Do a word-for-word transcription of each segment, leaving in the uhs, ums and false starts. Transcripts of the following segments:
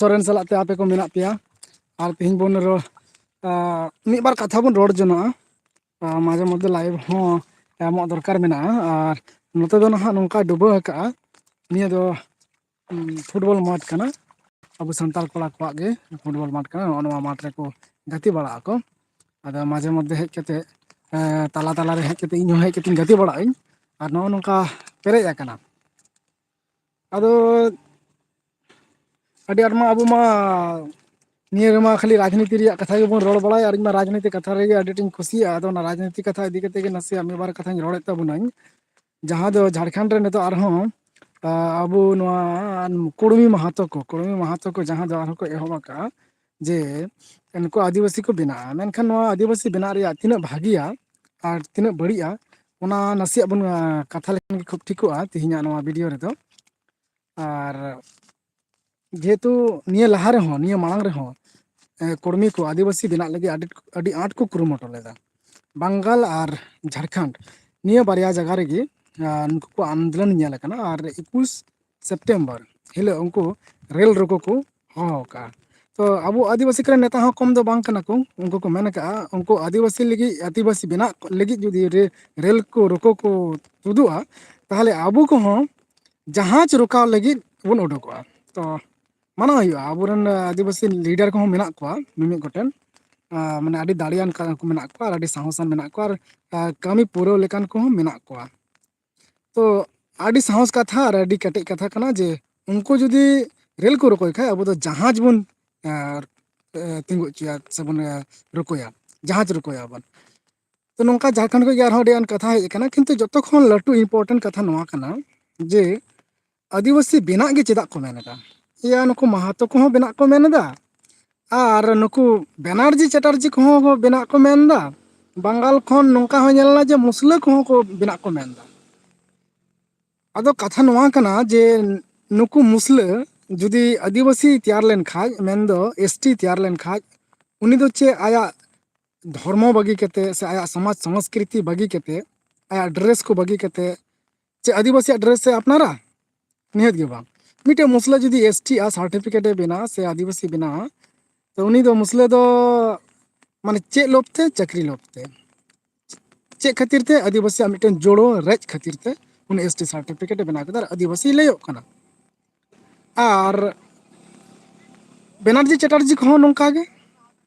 ᱥᱚᱨᱮᱱ ᱥᱟᱞᱟᱜ ᱛᱮ ᱟᱯᱮ ᱠᱚ ᱢᱮᱱᱟᱜ ᱯᱮᱭᱟ᱾ ᱟᱨ ᱛᱮᱦᱮᱧ ᱵᱚᱱ ᱨᱚ-, ᱟ, ᱢᱤᱫ ᱵᱟᱨ ᱠᱟᱛᱷᱟ ᱵᱚᱱ ᱨᱚᱲ ᱡᱚᱱᱚᱜᱼᱟ᱾ ᱟ, ᱢᱟᱡᱷᱮ ᱢᱚᱫᱽᱫᱷᱮ live ᱦᱚᱸ ᱮᱢᱚᱜ ᱫᱚᱨᱠᱟᱨ ᱢᱮᱱᱟᱜᱼᱟ᱾ ᱟᱨ ᱱᱚᱛᱮ ᱫᱚ ᱱᱟᱦᱟᱜ ᱱᱚᱝᱠᱟ ᱰᱩᱵᱟᱹ ᱟᱠᱟᱜᱼᱟ, ᱱᱤᱭᱟᱹ ᱫᱚ, ᱩᱢ, ᱯᱷᱩᱴᱵᱚᱞ ᱢᱟᱴᱷ ᱠᱟᱱᱟ᱾ ᱟᱵᱚ ᱥᱟᱱᱛᱟᱲ ᱠᱚᱲᱟ ᱠᱚᱣᱟᱜ ᱜᱮ ᱯᱷᱩᱴᱵᱚᱞ ᱢᱟᱴᱷ ᱠᱟᱱᱟ᱾ ᱱᱚᱜᱼᱚ ᱱᱚᱣᱟ ᱢᱟᱴᱷ ᱨᱮᱠᱚ ᱜᱟᱛᱮ ᱵᱟᱲᱟᱜ ᱟᱠᱚ᱾ ᱟᱫᱚ ᱢᱟᱡᱷᱮ ᱢᱚᱫᱽᱫᱷᱮ ᱦᱮᱡ ᱠᱟᱛᱮ, ᱮ, ᱛᱟᱞᱟ ᱛᱟᱞᱟ ᱨᱮ ᱦᱮᱡ ᱠᱟᱛᱮ ᱤᱧ ᱦᱚᱸ ᱦᱮᱡ ᱠᱟᱛᱮᱧ ᱜᱟᱛᱮ ᱵᱟᱲᱟᱜ ᱟᱹᱧ᱾ ᱟᱨ ᱱᱚᱜᱼᱚ ᱱᱚᱝᱠᱟ ᱯᱮᱨᱮᱡ ᱟᱠᱟᱱᱟ᱾ ᱟᱫᱚ ᱟᱹᱰᱤ ᱟᱸᱴ ᱢᱟ ᱟᱵᱚ ᱢᱟ ᱱᱤᱭᱟᱹ ᱨᱮᱢᱟ ᱠᱷᱟᱹᱞᱤ ᱨᱟᱡᱽᱱᱤᱛᱤ ᱨᱮᱭᱟᱜ ᱠᱟᱛᱷᱟ ᱜᱮᱵᱚᱱ ᱨᱚᱲ ᱵᱟᱲᱟᱭᱟ, ᱟᱨ ᱤᱧ ᱢᱟ ᱨᱟᱡᱽᱱᱤᱛᱤ ᱠᱟᱛᱷᱟ ᱨᱮᱜᱮ ᱟᱹᱰᱤ ᱟᱸᱴᱤᱧ ᱠᱩᱥᱤᱭᱟᱜᱼᱟ᱾ ᱟᱫᱚ ᱚᱱᱟ ᱨᱟᱡᱽᱱᱤᱛᱤ ᱠᱟᱛᱷᱟ ᱤᱫᱤ ᱠᱟᱛᱮ ᱜᱮ ᱱᱟᱥᱮᱭᱟᱜ ᱢᱤᱫ ᱵᱟᱨ ᱠᱟᱛᱷᱟᱧ ᱨᱚᱲᱮᱫ ᱛᱟᱵᱚᱱᱟᱹᱧ᱾ ᱡᱟᱦᱟᱸ ᱫᱚ ᱡᱷᱟᱲᱠᱷᱚᱸᱰ ᱨᱮ ᱱᱤᱛᱚᱜ ᱟᱨᱦᱚᱸ, ᱟ, ᱟᱵᱚ ᱱᱚᱣᱟ ᱠᱩᱲᱢᱤ ᱢᱟᱦᱟᱛᱚ ᱠᱚ, ᱠᱩᱲᱢᱤ ᱢᱟᱦᱟᱛᱚ ᱠᱚ ᱡᱟᱦᱟᱸ ᱫᱚ ᱟᱨᱦᱚᱸ ᱠᱚ ᱮᱦᱚᱵ ᱟᱠᱟᱫᱼᱟ ᱡᱮ ᱱᱩᱠᱩ ᱟᱹᱫᱤᱵᱟᱹᱥᱤ ᱠᱚ ᱵᱮᱱᱟᱜᱼᱟ᱾ ᱢᱮᱱᱠᱷᱟᱱ ᱱᱚᱣᱟ ᱟᱹᱫᱤᱵᱟᱹᱥᱤ ᱵᱮᱱᱟᱜ ᱨᱮᱭᱟᱜ ᱛᱤᱱᱟᱹᱜ ᱵᱷᱟᱹᱜᱤᱭᱟ ᱟᱨ ᱛᱤᱱᱟᱹᱜ ᱵᱟᱹᱲᱤᱡᱼᱟ, ᱚᱱᱟ ᱱᱟᱥᱮᱭᱟᱜ ᱵᱚᱱ, ᱟ, ᱠᱟᱛᱷᱟ ᱞᱮᱠᱷᱟᱱ ᱜᱮ ᱠᱷᱩᱵ ᱴᱷᱤᱠᱚᱜᱼᱟ ᱛᱮᱦᱮᱧᱟᱜ ᱱᱚᱣᱟ ᱵᱷᱤᱰᱤᱭᱳ ᱨᱮᱫᱚ᱾ ᱟᱨ ᱡᱮᱦᱮᱛᱩ ᱱᱤᱭᱟᱹ ᱞᱟᱦᱟ ᱨᱮᱦᱚᱸ, ᱱᱤᱭᱟᱹ ᱢᱟᱲᱟᱝ ᱨᱮᱦᱚᱸ, ᱮ, ᱠᱚᱲᱢᱤ ᱠᱚ ᱟᱹᱫᱤᱵᱟᱹᱥᱤ ᱵᱮᱱᱟᱜ ᱞᱟᱹᱜᱤᱫ ᱟᱹᱰᱤ, ᱟᱹᱰᱤ ᱟᱸᱴ ᱠᱚ ᱠᱩᱨᱩᱢᱩᱴᱩ ᱞᱮᱫᱟ᱾ ᱵᱟᱝᱜᱟᱞ ᱟᱨ ᱡᱷᱟᱲᱠᱷᱚᱸᱰ ᱱᱤᱭᱟᱹ ᱵᱟᱨᱭᱟ ᱡᱟᱭᱜᱟ ᱨᱮᱜᱮ, ᱟ, ᱱᱩᱠᱩ ᱠᱚ ᱟᱱᱫᱳᱞᱚᱱ ᱧᱮᱞ ᱟᱠᱟᱱᱟ᱾ ᱟᱨ ᱮᱠᱩᱥ ᱥᱮᱯᱴᱮᱢᱵᱚᱨ ᱦᱤᱞᱳᱜ ᱩᱱᱠᱩ ᱨᱮᱞ ᱨᱳᱠᱳ ᱠᱚ ᱦᱚᱦᱚ ᱟᱠᱟᱫᱼᱟ᱾ ᱛᱚ ᱟᱵᱚ ᱟᱹᱫᱤᱵᱟᱹᱥᱤ ᱠᱚᱨᱮᱱ ᱱᱮᱛᱟ ᱦᱚᱸ ᱠᱚᱢ ᱫᱚ ᱵᱟᱝ ᱠᱟᱱᱟ ᱠᱚ᱾ ᱩᱱᱠᱩ ᱠᱚ ᱢᱮᱱ ᱟᱠᱟᱫᱼᱟ, ᱩᱱᱠᱩ ᱟᱹᱫᱤᱵᱟᱹᱥᱤ ᱞᱟᱹᱜᱤᱫ, ᱟᱹᱫᱤᱵᱟᱹᱥᱤ ᱵᱮᱱᱟᱜ ᱞᱟᱹᱜᱤᱫ ᱡᱩᱫᱤ ᱨᱮ-, ᱨᱮᱞ ᱠᱚ ᱨᱳᱠᱳ ᱠᱚ ᱛᱩᱫᱩᱜᱼᱟ, ᱛᱟᱦᱚᱞᱮ ᱟᱵᱚ ᱠᱚᱦᱚᱸ ᱡᱟᱦᱟᱡᱽ ᱨᱚᱠᱟᱣ ᱞᱟᱹᱜᱤᱫ ᱵᱚᱱ ᱩᱰᱩᱠᱚᱜᱼᱟ᱾ ᱛᱚ ᱢᱟᱱᱟᱣ ᱦᱩᱭᱩᱜᱼᱟ, ᱟᱵᱚᱨᱮᱱ ᱟᱹᱫᱤᱵᱟᱹᱥᱤ ᱞᱤᱰᱟᱨ ᱠᱚᱦᱚᱸ ᱢᱮᱱᱟᱜ ᱠᱚᱣᱟ ᱢᱤᱢᱤᱫ ᱜᱚᱴᱮᱱ, ᱟ, ᱢᱟᱱᱮ ᱟᱹᱰᱤ ᱫᱟᱲᱮᱭᱟᱱ ᱠᱟ-, ᱠᱚ ᱢᱮᱱᱟᱜ ᱠᱚᱣᱟ ᱟᱨ ᱟᱹᱰᱤ ᱥᱟᱦᱚᱥᱟᱱ ᱢᱮᱱᱟᱜ ᱠᱚᱣᱟ ᱟᱨ, ᱟ, ᱠᱟᱹᱢᱤ ᱯᱩᱨᱟᱹᱣ ᱞᱮᱠᱟᱱ ᱠᱚᱦᱚᱸ ᱢᱮᱱᱟᱜ ᱠᱚᱣᱟ᱾ ᱛᱚ ᱟᱹᱰᱤ ᱥᱟᱦᱚᱥ ᱠᱟᱛᱷᱟ ᱟᱨ ᱟᱹᱰᱤ ᱠᱮᱴᱮᱡ ᱠᱟᱛᱷᱟ ᱠᱟᱱᱟ ᱡᱮ ᱩᱱᱠᱩ ᱡᱩᱫᱤ ᱨᱮᱞ ᱠᱚ ᱨᱚᱠᱚᱭ ᱠᱷᱟᱡ ᱟᱵᱚ ᱫᱚ ᱡᱟᱦᱟᱡᱽ ᱵᱚᱱ, ᱟ, ᱮ, ᱛᱤᱸᱜᱩ ᱦᱚᱪᱚᱭᱟ ᱥᱮᱵᱚᱱ, ᱮ, ᱨᱚᱠᱚᱭᱟ, ᱡᱟᱦᱟᱡᱽ ᱨᱚᱠᱚᱭᱟᱵᱚᱱ᱾ ᱛᱚ ᱱᱚᱝᱠᱟ ᱡᱷᱟᱲᱠᱷᱚᱸᱰ ᱠᱷᱚᱱ ᱜᱮ ᱟᱨᱦᱚᱸ ᱟᱹᱰᱤ ᱜᱟᱱ ᱠᱟᱛᱷᱟ ᱦᱮᱡ ᱟᱠᱟᱱᱟ, ᱠᱤᱱᱛᱩ ᱡᱚᱛᱚ ᱠᱷᱚᱱ ᱞᱟᱹᱴᱩ important ᱠᱟᱛᱷᱟ ᱱᱚᱣᱟ ᱠᱟᱱᱟ ᱡᱮ ᱟᱹᱫᱤᱵᱟᱹᱥᱤ ᱵᱮᱱᱟᱜ ᱜᱮ ᱪᱮᱫᱟᱜ ᱠᱚ ᱢᱮᱱ ᱮᱫᱟ? ᱮᱭᱟ, ᱱᱩᱠᱩ ᱢᱟᱦᱟᱛᱚ ᱠᱚᱦᱚᱸ ᱵᱮᱱᱟᱜ ᱠᱚ ᱢᱮᱱ ᱮᱫᱟ, ᱟᱨ ᱱᱩᱠᱩ ᱵᱮᱱᱟᱨᱡᱤ ᱪᱮᱴᱟᱨᱡᱤ ᱠᱚᱦᱚᱸ ᱠᱚ ᱵᱮᱱᱟᱜ ᱠᱚ ᱢᱮᱱ ᱮᱫᱟ᱾ ᱵᱟᱝᱜᱟᱞ ᱠᱷᱚᱱ ᱱᱚᱝᱠᱟ ᱦᱚᱸ ᱧᱮᱞ ᱮᱱᱟ ᱡᱮ ᱢᱩᱥᱞᱟᱹ ᱠᱚᱦᱚᱸ ᱠᱚ ᱵᱮᱱᱟᱜ ᱠᱚ ᱢᱮᱱ ᱮᱫᱟ᱾ ᱟᱫᱚ ᱠᱟᱛᱷᱟ ᱱᱚᱣᱟ ᱠᱟᱱᱟ ᱡᱮ ᱱᱩᱠᱩ ᱢᱩᱥᱞᱟᱹ ᱡᱩᱫᱤ ᱟᱹᱫᱤᱵᱟᱹᱥᱤ ᱛᱮᱭᱟᱨ ᱞᱮᱱ ᱠᱷᱟᱡ, ᱢᱮᱱᱫᱚ S T ᱛᱮᱭᱟᱨ ᱞᱮᱱ ᱠᱷᱟᱡ, ᱩᱱᱤ ᱫᱚ ᱪᱮᱫ ᱟᱭᱟᱜ ᱫᱷᱚᱨᱢᱚ ᱵᱟᱹᱜᱤ ᱠᱟᱛᱮ ᱥᱮ ᱟᱭᱟᱜ ᱥᱚᱢᱟᱡᱽ ᱥᱚᱝᱥᱠᱨᱤᱛᱤ ᱵᱟᱹᱜᱤ ᱠᱟᱛᱮ, ᱟᱭᱟᱜ dress ᱠᱚ ᱵᱟᱹᱜᱤ ᱠᱟᱛᱮ ᱪᱮᱫ ᱟᱹᱫᱤᱵᱟᱹᱥᱤᱭᱟᱜ dress ᱮ ᱟᱯᱱᱟᱨᱟ? ᱱᱤᱦᱟᱹᱛ ᱜᱮ ᱵᱟᱝ᱾ ᱢᱤᱫᱴᱮᱱ ᱢᱩᱥᱞᱟᱹ ᱡᱩᱫᱤ ᱮᱥ ᱴᱤ ᱟᱜ ᱥᱟᱨᱴᱤᱯᱷᱤᱠᱮᱴ ᱮ ᱵᱮᱱᱟᱣᱟ ᱥᱮ ᱟᱹᱫᱤᱵᱟᱹᱥᱤ ᱵᱮᱱᱟᱣᱟ, ᱛᱚ ᱩᱱᱤ ᱫᱚ ᱢᱩᱥᱞᱟᱹ ᱫᱚ ᱢᱟᱱᱮ ᱪᱮᱫ ᱞᱳᱵᱷ ᱛᱮ? ᱪᱟᱹᱠᱨᱤ ᱞᱳᱵᱷ ᱛᱮ᱾ ᱪᱮᱫ ᱠᱷᱟᱹᱛᱤᱨ ᱛᱮ? ᱟᱹᱫᱤᱵᱟᱹᱥᱤᱭᱟᱜ ᱢᱤᱫᱴᱮᱱ ᱡᱳᱲᱳ ᱨᱮᱡ ᱠᱷᱟᱹᱛᱤᱨ ᱛᱮ ᱩᱱᱤ ᱮᱥ ᱴᱤ ᱥᱟᱨᱴᱤᱯᱷᱤᱠᱮᱴ ᱮ ᱵᱮᱱᱟᱣ ᱠᱮᱫᱟ ᱟᱨ ᱟᱹᱫᱤᱵᱟᱹᱥᱤ ᱞᱟᱹᱭᱚᱜ ᱠᱟᱱᱟ᱾ ᱟᱨ ᱵᱮᱱᱟᱨᱡᱤ ᱪᱮᱴᱟᱨᱡᱤ ᱠᱚᱦᱚᱸ ᱱᱚᱝᱠᱟ ᱜᱮ,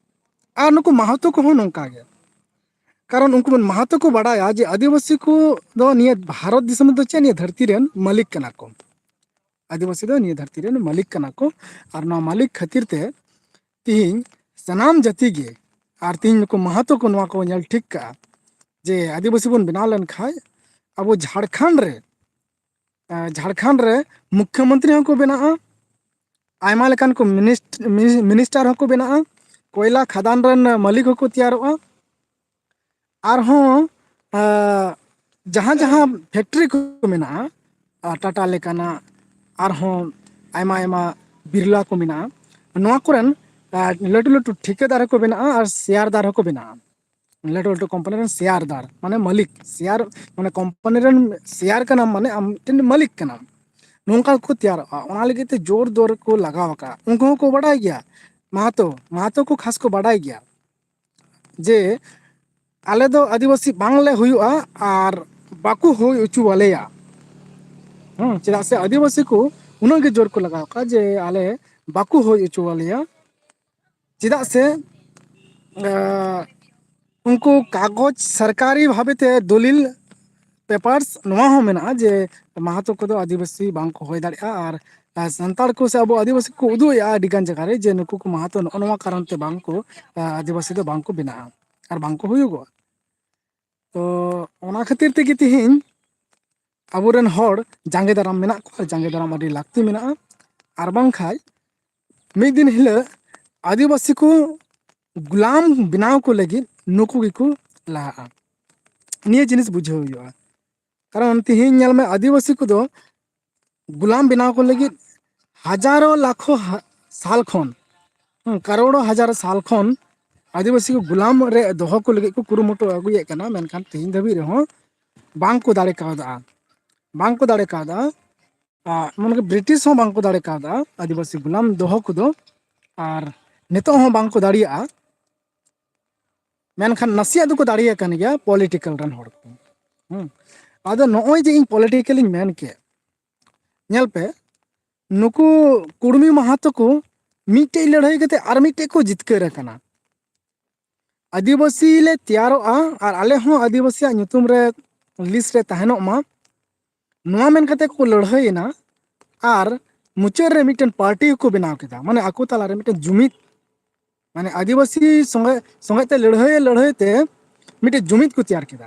ᱟᱨ ᱱᱩᱠᱩ ᱢᱟᱦᱟᱛᱚ ᱠᱚᱦᱚᱸ ᱱᱚᱝᱠᱟ ᱜᱮ᱾ ᱠᱟᱨᱚᱱ ᱩᱱᱠᱩ ᱢᱟᱦᱟᱛᱚ ᱠᱚ ᱵᱟᱰᱟᱭᱟ ᱡᱮ ᱟᱹᱫᱤᱵᱟᱹᱥᱤ ᱠᱚ ᱫᱚ ᱱᱤᱭᱟᱹ ᱵᱷᱟᱨᱚᱛ ᱫᱤᱥᱚᱢ ᱨᱮᱫᱚ ᱪᱮᱫ, ᱱᱤᱭᱟᱹ ᱫᱷᱟᱹᱨᱛᱤ ᱨᱮᱱ ᱢᱟᱹᱞᱤᱠ ᱠᱟᱱᱟ ᱠᱚ᱾ ᱟᱹᱫᱤᱵᱟᱹᱥᱤ ᱫᱚ ᱱᱤᱭᱟᱹ ᱫᱷᱟᱹᱨᱛᱤ ᱨᱮᱱ ᱢᱟᱹᱞᱤᱠ ᱠᱟᱱᱟ ᱠᱚ, ᱟᱨ ᱱᱚᱣᱟ ᱢᱟᱹᱞᱤᱠ ᱠᱷᱟᱹᱛᱤᱨ ᱛᱮ ᱛᱤᱦᱤᱧ ᱥᱟᱱᱟᱢ ᱡᱟᱹᱛᱤ ᱜᱮ, ᱟᱨ ᱛᱤᱦᱤᱧ ᱱᱩᱠᱩ ᱢᱟᱦᱟᱛᱚ ᱠᱚ ᱱᱚᱣᱟ ᱠᱚ ᱧᱮᱞ ᱴᱷᱤᱠ ᱠᱟᱜᱼᱟ ᱡᱮ ᱟᱹᱫᱤᱵᱟᱹᱥᱤ ᱵᱚᱱ ᱵᱮᱱᱟᱣ ᱞᱮᱱᱠᱷᱟᱱ ᱟᱵᱚ ᱡᱷᱟᱲᱠᱷᱚᱸᱰ ᱨᱮ, ᱟᱸ, ᱡᱷᱟᱲᱠᱷᱚᱸᱰ ᱨᱮ ᱢᱩᱠᱷᱭᱚᱢᱚᱱᱛᱨᱤ ᱦᱚᱸᱠᱚ ᱵᱮᱱᱟᱜᱼᱟ, ᱟᱭᱢᱟ ᱞᱮᱠᱟᱱ ᱠᱚ ᱢᱤᱱᱤᱥᱴ-, ᱢᱤᱱᱤ-, ᱢᱤᱱᱤᱥᱴᱟᱨ ᱦᱚᱸᱠᱚ ᱵᱮᱱᱟᱜᱼᱟ, ᱠᱚᱭᱞᱟ ᱠᱷᱟᱫᱟᱱ ᱨᱮᱱ ᱢᱟᱹᱞᱤᱠ ᱦᱚᱸᱠᱚ ᱛᱮᱭᱟᱨᱚᱜᱼᱟ᱾ ᱟᱨᱦᱚᱸ, ᱟᱸ, ᱡᱟᱦᱟᱸ ᱡᱟᱦᱟᱸ ᱯᱷᱮᱠᱴᱨᱤ ᱠᱚ ᱢᱮᱱᱟᱜᱼᱟ, ᱟᱸ, ᱴᱟᱴᱟ ᱞᱮᱠᱟᱱᱟᱜ, ᱟᱨᱦᱚᱸ ᱟᱭᱢᱟ ᱟᱭᱢᱟ ᱵᱤᱨᱞᱟ ᱠᱚ ᱢᱮᱱᱟᱜᱼᱟ, ᱱᱚᱣᱟ ᱠᱚᱨᱮᱱ, ᱟᱸ, ᱞᱟᱹᱴᱩ ᱞᱟᱹᱴᱩ ᱴᱷᱤᱠᱟᱹᱫᱟᱨ ᱦᱚᱸᱠᱚ ᱵᱮᱱᱟᱜᱼᱟ ᱟᱨ ᱥᱮᱭᱟᱨᱫᱟᱨ ᱦᱚᱸᱠᱚ ᱵᱮᱱᱟᱜᱼᱟ᱾ ᱞᱟᱹᱴᱩ ᱞᱟᱹᱴᱩ ᱠᱳᱢᱯᱟᱱᱤ ᱨᱮᱱ ᱥᱮᱭᱟᱨᱫᱟᱨ, ᱢᱟᱱᱮ ᱢᱟᱹᱞᱤᱠ, ᱥᱮᱭᱟᱨ, ᱢᱟᱱᱮ ᱠᱳᱢᱯᱟᱱᱤ ᱨᱮᱱ ᱥᱮᱭᱟᱨ ᱠᱟᱱᱟᱢ, ᱢᱟᱱᱮ ᱟᱢ ᱢᱤᱫᱴᱮᱱ ᱢᱟᱹᱞᱤᱠ ᱠᱟᱱᱟᱢ᱾ ᱱᱚᱝᱠᱟ ᱠᱚ ᱛᱮᱭᱟᱨᱚᱜᱼᱟ, ᱚᱱᱟ ᱞᱟᱹᱜᱤᱫ ᱛᱮ ᱡᱳᱨ ᱫᱚᱨ ᱠᱚ ᱞᱟᱜᱟᱣ ᱟᱠᱟᱫᱼᱟ᱾ ᱩᱱᱠᱩ ᱦᱚᱸᱠᱚ ᱵᱟᱰᱟᱭ ᱜᱮᱭᱟ, ᱢᱟᱦᱟᱛᱚ, ᱢᱟᱦᱟᱛᱚ ᱠᱚ ᱠᱷᱟᱥ ᱠᱚ ᱵᱟᱰᱟᱭ ᱜᱮᱭᱟ ᱡᱮ ᱟᱞᱮ ᱫᱚ ᱟᱹᱫᱤᱵᱟᱹᱥᱤ ᱵᱟᱝᱞᱮ ᱦᱩᱭᱩᱜᱼᱟ ᱟᱨ ᱵᱟᱠᱚ ᱦᱩᱭ ᱦᱚᱪᱚ ᱟᱞᱮᱭᱟ᱾ ᱦᱮᱸ, ᱪᱮᱫᱟᱜ ᱥᱮ ᱟᱹᱫᱤᱵᱟᱹᱥᱤ ᱠᱚ ᱩᱱᱟᱹᱜ ᱜᱮ ᱡᱳᱨ ᱠᱚ ᱞᱟᱜᱟᱣ ᱟᱠᱟᱫᱼᱟ ᱡᱮ ᱟᱞᱮ ᱵᱟᱠᱚ ᱦᱩᱭ ᱦᱚᱪᱚ ᱟᱞᱮᱭᱟ᱾ ᱪᱮᱫᱟᱜ ᱥᱮ, ᱟᱸ, ᱩᱱᱠᱩ ᱠᱟᱜᱚᱡᱽ ᱥᱚᱨᱠᱟᱨᱤ ᱵᱷᱟᱵᱮ ᱛᱮ ᱫᱚᱞᱤᱞ, ᱯᱮᱯᱟᱨᱥ ᱱᱚᱣᱟ ᱦᱚᱸ ᱢᱮᱱᱟᱜᱼᱟ ᱡᱮ ᱢᱟᱦᱟᱛᱚ ᱠᱚᱫᱚ ᱟᱹᱫᱤᱵᱟᱹᱥᱤ ᱵᱟᱝ ᱠᱚ ᱦᱩᱭ ᱫᱟᱲᱮᱭᱟᱜᱼᱟ, ᱟᱨ, ᱟᱨ ᱥᱟᱱᱛᱟᱲ ᱠᱚ ᱥᱮ ᱟᱵᱚ ᱟᱹᱫᱤᱵᱟᱹᱥᱤ ᱠᱚ ᱩᱫᱩᱜ ᱮᱫᱼᱟ ᱟᱹᱰᱤ ᱜᱟᱱ ᱡᱟᱭᱜᱟ ᱨᱮ ᱡᱮ ᱱᱩᱠᱩ ᱠᱚ ᱢᱟᱦᱟᱛᱚ ᱱᱚᱜᱼᱚ ᱱᱚᱣᱟ ᱠᱟᱨᱚᱱ ᱛᱮ ᱵᱟᱝ ᱠᱚ, ᱟᱸ, ᱟᱹᱫᱤᱵᱟᱹᱥᱤ ᱫᱚ ᱵᱟᱝ ᱠᱚ ᱵᱮᱱᱟᱜᱼᱟ ᱟᱨ ᱵᱟᱝ ᱠᱚ ᱦᱩᱭᱩᱜᱚᱜᱼᱟ᱾ ᱛᱚ ᱚᱱᱟ ᱠᱷᱟᱹᱛᱤᱨ ᱛᱮᱜᱮ ᱛᱮᱦᱮᱧ ᱟᱵᱚᱨᱮᱱ ᱦᱚᱲ ᱡᱟᱸᱜᱮ ᱫᱟᱨᱟᱢ ᱢᱮᱱᱟᱜ ᱠᱚᱣᱟ, ᱡᱟᱸᱜᱮ ᱫᱟᱨᱟᱢ ᱟᱹᱰᱤ ᱞᱟᱹᱠᱛᱤ ᱢᱮᱱᱟᱜᱼᱟ᱾ ᱟᱨ ᱵᱟᱝᱠᱷᱟᱡ ᱢᱤᱫ ᱫᱤᱱ ᱦᱤᱞᱳᱜ ᱟᱹᱫᱤᱵᱟᱹᱥᱤ ᱠᱚ ᱜᱩᱞᱟᱢ ᱵᱮᱱᱟᱣ ᱠᱚ ᱞᱟᱹᱜᱤᱫ ᱱᱩᱠᱩ ᱜᱮᱠᱚ ᱞᱟᱦᱟᱜᱼᱟ᱾ ᱱᱤᱭᱟᱹ ᱡᱤᱱᱤᱥ ᱵᱩᱡᱷᱟᱹᱣ ᱦᱩᱭᱩᱜᱼᱟ᱾ ᱠᱟᱨᱚᱱ ᱛᱮᱦᱮᱧ ᱧᱮᱞ ᱢᱮ, ᱟᱹᱫᱤᱵᱟᱹᱥᱤ ᱠᱚᱫᱚ ᱜᱩᱞᱟᱢ ᱵᱮᱱᱟᱣ ᱠᱚ ᱞᱟᱹᱜᱤᱫ ᱦᱟᱡᱟᱨᱚ ᱞᱟᱠᱷᱚ ᱦᱟ-, ᱥᱟᱞ ᱠᱷᱚᱱ, ᱦᱩᱸ, ᱠᱟᱨᱳᱲᱚ ᱦᱟᱡᱟᱨ ᱥᱟᱞ ᱠᱷᱚᱱ ᱟᱹᱫᱤᱵᱟᱹᱥᱤ ᱠᱚ ᱜᱩᱞᱟᱢ ᱨᱮ ᱫᱚᱦᱚ ᱠᱚ ᱞᱟᱹᱜᱤᱫ ᱠᱚ ᱠᱩᱨᱩᱢᱩᱴᱩ ᱟᱹᱜᱩᱭᱮᱫ ᱠᱟᱱᱟ, ᱢᱮᱱᱠᱷᱟᱱ ᱛᱮᱦᱮᱧ ᱫᱷᱟᱹᱵᱤᱡ ᱨᱮᱦᱚᱸ ᱵᱟᱝ ᱠᱚ ᱫᱟᱲᱮ ᱠᱟᱣᱫᱟ, ᱵᱟᱝ ᱠᱚ ᱫᱟᱲᱮ ᱠᱟᱣᱫᱟ᱾ ᱟᱨ ᱢᱟᱱᱮ ᱵᱨᱤᱴᱤᱥ ᱦᱚᱸ ᱵᱟᱝᱠᱚ ᱫᱟᱲᱮ ᱠᱟᱣᱫᱟ ᱟᱹᱫᱤᱵᱟᱹᱥᱤ ᱜᱩᱞᱟᱢ ᱫᱚᱦᱚ ᱠᱚᱫᱚ, ᱟᱨ ᱱᱤᱛᱚᱜ ᱦᱚᱸ ᱵᱟᱝᱠᱚ ᱫᱟᱲᱮᱭᱟᱜᱼᱟ᱾ ᱢᱮᱱᱠᱷᱟᱱ ᱱᱟᱥᱮᱭᱟᱜ ᱫᱚᱠᱚ ᱫᱟᱲᱮᱭᱟᱜ ᱠᱟᱱ ᱜᱮᱭᱟ ᱯᱚᱞᱤᱴᱤᱠᱮᱞ ᱨᱮᱱ ᱦᱚᱲ ᱠᱚ᱾ ᱦᱩᱸ᱾ ᱟᱫᱚ ᱱᱚᱜᱼᱚᱭ ᱡᱮ ᱤᱧ ᱯᱚᱞᱤᱴᱤᱠᱮᱞ ᱤᱧ ᱢᱮᱱ ᱠᱮᱫ, ᱧᱮᱞ ᱯᱮ, ᱱᱩᱠᱩ ᱠᱩᱲᱢᱤ ᱢᱟᱦᱟᱛᱚ ᱠᱚ ᱢᱤᱫᱴᱮᱡ ᱞᱟᱹᱲᱦᱟᱹᱭ ᱠᱟᱛᱮ ᱟᱨ ᱢᱤᱫᱴᱮᱡ ᱠᱚ ᱡᱤᱛᱠᱟᱹᱨ ᱟᱠᱟᱱᱟ᱾ ᱟᱹᱫᱤᱵᱟᱹᱥᱤ ᱞᱮ ᱛᱮᱭᱟᱨᱚᱜᱼᱟ ᱟᱨ ᱟᱞᱮ ᱦᱚᱸ ᱟᱹᱫᱤᱵᱟᱹᱥᱤᱭᱟᱜ ᱧᱩᱛᱩᱢ ᱨᱮ ᱞᱤᱥᱴ ᱨᱮ ᱛᱟᱦᱮᱱᱚᱜ ᱢᱟ, ᱱᱚᱣᱟ ᱢᱮᱱ ᱠᱟᱛᱮ ᱠᱚ ᱞᱟᱹᱲᱦᱟᱹᱭᱮᱱᱟ᱾ ᱟᱨ ᱢᱩᱪᱟᱹᱫ ᱨᱮ ᱢᱤᱫᱴᱮᱱ ᱯᱟᱨᱴᱤ ᱦᱚᱸᱠᱚ ᱵᱮᱱᱟᱣ ᱠᱮᱫᱟ, ᱢᱟᱱᱮ ᱟᱠᱚ ᱛᱟᱞᱟᱨᱮ ᱢᱤᱫᱴᱮᱱ ᱡᱩᱢᱤᱫ, ᱢᱟᱱᱮ ᱟᱹᱫᱤᱵᱟᱹᱥᱤ ᱥᱚᱸᱜᱮ ᱥᱚᱸᱜᱮ ᱛᱮ ᱞᱟᱹᱲᱦᱟᱹᱭ ᱞᱟᱹᱲᱦᱟᱹᱭ ᱛᱮ ᱢᱤᱫᱴᱮᱱ ᱡᱩᱢᱤᱫ ᱠᱚ ᱛᱮᱭᱟᱨ ᱠᱮᱫᱟ᱾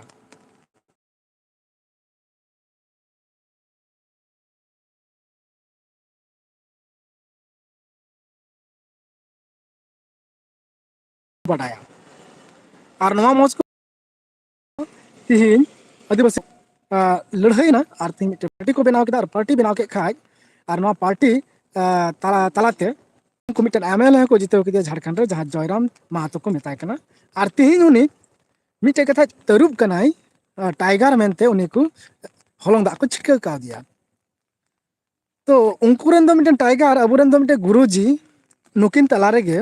ᱵᱟᱰᱟᱭᱟ᱾ ᱟᱨ ᱱᱚᱣᱟ ᱢᱚᱡᱽ ᱠᱚ ᱛᱤᱦᱤᱧ ᱟᱹᱫᱤᱵᱟᱹᱥᱤ, ᱟ, ᱞᱟᱹᱲᱦᱟᱹᱭᱮᱱᱟ ᱟᱨ ᱛᱤᱦᱤᱧ ᱢᱤᱫᱴᱮᱱ ᱯᱟᱨᱴᱤ ᱠᱚ ᱵᱮᱱᱟᱣ ᱠᱮᱫᱟ᱾ ᱟᱨ ᱯᱟᱨᱴᱤ ᱵᱮᱱᱟᱣ ᱠᱮᱫ ᱠᱷᱟᱡ, ᱟᱨ ᱱᱚᱣᱟ ᱯᱟᱨᱴᱤ, ᱟ, ᱛᱟᱞᱟ ᱛᱟᱞᱟᱛᱮ ᱩᱱᱠᱩ ᱢᱤᱫᱴᱮᱱ ᱮᱢ ᱮᱞ ᱮ ᱦᱚᱸᱠᱚ ᱡᱤᱛᱟᱹᱣ ᱠᱮᱫᱮᱭᱟ ᱡᱷᱟᱲᱠᱷᱚᱸᱰ ᱨᱮ, ᱡᱟᱦᱟᱸ ᱡᱚᱭᱨᱟᱢ ᱢᱟᱦᱟᱛᱚ ᱠᱚ ᱢᱮᱛᱟᱭ ᱠᱟᱱᱟ᱾ ᱟᱨ ᱛᱤᱦᱤᱧ ᱩᱱᱤ ᱢᱤᱫᱴᱮᱡ ᱠᱟᱛᱷᱟ, ᱛᱟᱹᱨᱩᱵ ᱠᱟᱱᱟᱭ, ᱟ, ᱴᱟᱭᱜᱟᱨ ᱢᱮᱱᱛᱮ ᱩᱱᱤ ᱠᱚ ᱦᱚᱞᱚᱝ ᱫᱟᱜ ᱠᱚ ᱪᱷᱤᱴᱠᱟᱹᱣ ᱠᱟᱣᱫᱮᱭᱟ᱾ ᱛᱚ ᱩᱱᱠᱩ ᱨᱮᱱ ᱫᱚ ᱢᱤᱫᱴᱮᱱ ᱴᱟᱭᱜᱟᱨ, ᱟᱵᱚᱨᱮᱱ ᱫᱚ ᱢᱤᱫᱴᱮᱱ ᱜᱩᱨᱩᱡᱤ, ᱱᱩᱠᱤᱱ ᱛᱟᱞᱟ ᱨᱮᱜᱮ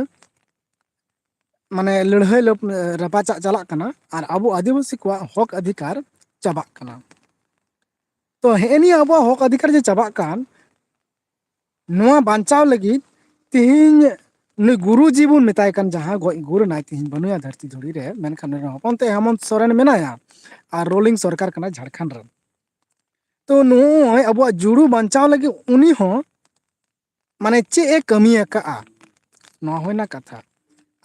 ᱢᱟᱱᱮ ᱞᱟᱹᱲᱦᱟᱹᱭ ᱞᱟᱹᱯ-, ᱨᱟᱯᱟᱪᱟᱜ ᱪᱟᱞᱟᱜ ᱠᱟᱱᱟ ᱟᱨ ᱟᱵᱚ ᱟᱹᱫᱤᱵᱟᱹᱥᱤ ᱠᱚᱣᱟᱜ ᱦᱚᱠ ᱚᱫᱷᱤᱠᱟᱨ ᱪᱟᱵᱟᱜ ᱠᱟᱱᱟ᱾ ᱛᱚ ᱦᱮᱸ ᱱᱤᱭᱟᱹ ᱟᱵᱚᱣᱟᱜ ᱦᱚᱠ ᱚᱫᱷᱤᱠᱟᱨ ᱡᱮ ᱪᱟᱵᱟᱜ ᱠᱟᱱ, ᱱᱚᱣᱟ ᱵᱟᱧᱪᱟᱣ ᱞᱟᱹᱜᱤᱫ ᱛᱤᱦᱤᱧ ᱱᱩᱭ ᱜᱩᱨᱩᱡᱤ ᱵᱚᱱ ᱢᱮᱛᱟᱭ ᱠᱟᱱ, ᱡᱟᱦᱟᱸ ᱜᱚᱡ ᱜᱩᱨ ᱮᱱᱟᱭ, ᱛᱤᱦᱤᱧ ᱵᱟᱹᱱᱩᱭᱟ ᱫᱷᱟᱹᱨᱛᱤ ᱫᱷᱩᱲᱤ ᱨᱮ, ᱢᱮᱱᱠᱷᱟᱱ ᱱᱩᱭ ᱦᱚᱯᱚᱱ ᱛᱮ ᱦᱮᱢᱚᱱᱛ ᱥᱚᱨᱮᱱ ᱢᱮᱱᱟᱭᱟ ᱟᱨ ᱨᱳᱞᱤᱝ ᱥᱚᱨᱠᱟᱨ ᱠᱟᱱᱟ ᱡᱷᱟᱲᱠᱷᱚᱸᱰ ᱨᱮᱱ᱾ ᱛᱚ ᱱᱚᱜᱼᱚᱭ ᱟᱵᱚᱣᱟᱜ ᱡᱩᱲᱩ ᱵᱟᱧᱪᱟᱣ ᱞᱟᱹᱜᱤᱫ ᱩᱱᱤ ᱦᱚᱸ ᱢᱟᱱᱮ ᱪᱮᱫ ᱮ ᱠᱟᱹᱢᱤ ᱟᱠᱟᱫᱼᱟ, ᱱᱚᱣᱟ ᱦᱩᱭᱱᱟ ᱠᱟᱛᱷᱟ᱾